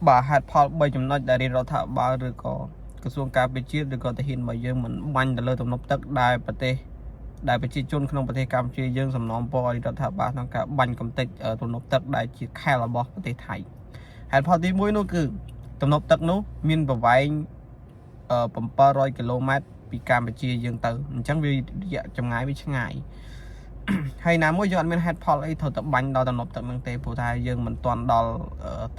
បាទហេតុផល3ចំណុចដែលរាជរដ្ឋាភិបាលឬក៏ក្រសួងការពារជាតិឬក៏ទាហានរបស់យើងមិនបាញ់ទៅលើទំនប់ទឹកដែលប្រទេសដែលប្រជាជនក្នុងប្រទេសកម្ពុជាយើងសំណូមពរឲ្យរដ្ឋាភិបាលក្នុងការបាញ់កំទេចទំនប់ទឹកដែលជាខែលរបស់ប្រទេសថៃហេតុផលទី1នោះគឺទំនប់ទឹកនោះមានប្រវែង700គីឡូម៉ែត្រពីកម្ពុជាយើងទៅអញ្ចឹងវារយៈចម្ងាយវាឆ្ងាយ ហើយណាមួយយើងអត់មានហេតុផលអីត្រូវតែបាញ់ដល់ទំនប់ទឹកហ្នឹងទេព្រោះថាយើងមិនទាន់ដល់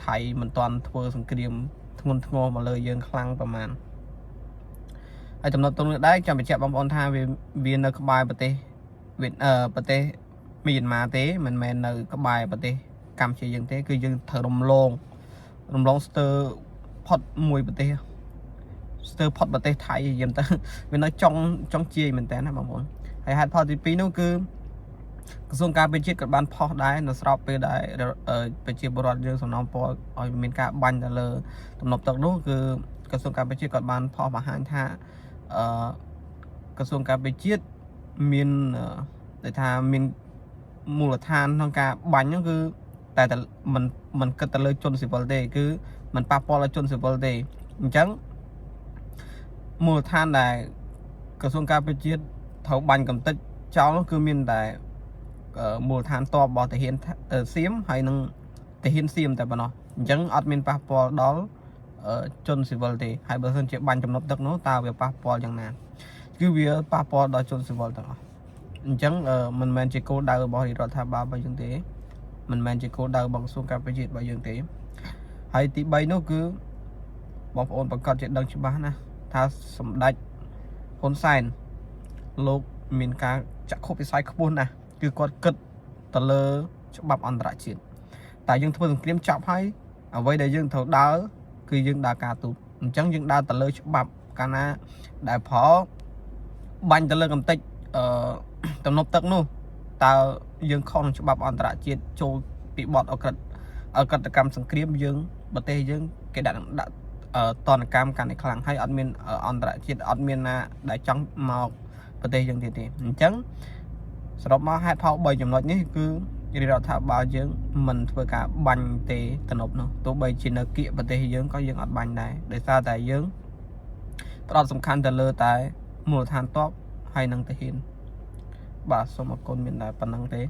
ថៃមិនទាន់ធ្វើសង្គ្រាមធ្ងន់ធ្ងរមកលើយើងខ្លាំងប្រហែលហើយទំនប់ទឹកនេះដែរចាំបញ្ជាក់បងប្អូនថាវាវានៅក្បែរប្រទេសវៀតអឺប្រទេសមីយ៉ាន់ម៉ាទេមិនមែននៅក្បែរប្រទេសកម្ពុជាយើងទេគឺយើងត្រូវរំលងរំលងស្ទើរផុតមួយប្រទេសស្ទើរផុតប្រទេសថៃយំទៅវានៅចុងចុងជាយមែនតើណាបងប្អូនហើយហេតុផលទី2នោះគឺក្រសួងការពារជាតិក៏បានផុសដែរនៅស្របពេលដែលប្រជាពលរដ្ឋយើងសំណូមពរឲ្យមានការបាញ់ទៅលើទំនប់ទឹកនោះគឺក្រសួងការពារជាតិក៏បានផុសបង្ហាញថាអឺក្រសួងការពារជាតិមានដែលថាមានមូលដ្ឋានក្នុងការបាញ់ហ្នឹងគឺតែតែមិនមិនគិតទៅលើជនស៊ីវិលទេគឺមិនប៉ះពាល់ដល់ជនស៊ីវិលទេអញ្ចឹងមូលដ្ឋានដែលក្រសួងការពារជាតិត្រូវបាញ់កំទេចចោលនោះគឺមានតែមូលដ្ឋានទ័ពរបស់ទាហានសៀមហើយនិងទាហានសៀមតែប៉ុណ្ណោះអញ្ចឹងអត់មានប៉ះពាល់ដល់ជនស៊ីវិលទេហើយបើសិនជាបាញ់ទំនប់ទឹកនោះតើវាប៉ះពាល់យ៉ាងណាគឺវាប៉ះពាល់ដល់ជនស៊ីវិលទាំងអស់អញ្ចឹងមិនមែនជាគោលដៅរបស់រដ្ឋាភិបាលរបស់យើងទេមិនមែនជាគោលដៅរបស់ក្រសួងការពារជាតិរបស់យើងទេហើយទី3នោះគឺបងប្អូនប្រកាសជាដឹងច្បាស់ណាស់ថាសម្ដេចហ៊ុនសែនលោកមានការចក្ខុវិស័យខ្ពស់ណាស់គឺគាត់គិតទៅលើច្បាប់អន្តរជាតិតែយើងធ្វើសង្គ្រាមចប់ហើយអ្វីដែលយើងត្រូវដើរគឺយើងដើរការទូតអញ្ចឹងយើងដើរទៅលើច្បាប់កាលណាដែលផលបាញ់ទៅលើកំទេចអឺទំនប់ទឹកនោះតើយើងខុសនឹងច្បាប់អន្តរជាតិចូលពីបទអក្រិតអក្រិតកម្មសង្គ្រាមយើងប្រទេសយើងគេដាក់ដាក់តនកម្មកាន់តែខ្លាំងហើយអត់មានអន្តរជាតិអត់មានណាដែលចង់មកប្រទេសយើងទៀតទេអញ្ចឹងសរុបមកហេតុផល3ចំណុចនេះគឺរាជរដ្ឋាភិបាលយើងមិនធ្វើការបាញ់ទេទំនប់នោះទោះបីជានៅគៀកប្រទេសយើងក៏យើងអត់បាញ់ដែរដោយសារតែយើងផ្ដោតសំខាន់ទៅលើតែមូលដ្ឋានទ័ពហើយនិងទាហានបាទសូមអរគុណមានតែប៉ុណ្ណឹងទេ។